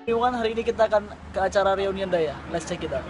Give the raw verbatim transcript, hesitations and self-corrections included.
Everyone, hari ini kita akan ke acara reunion day ya. Let's check it out.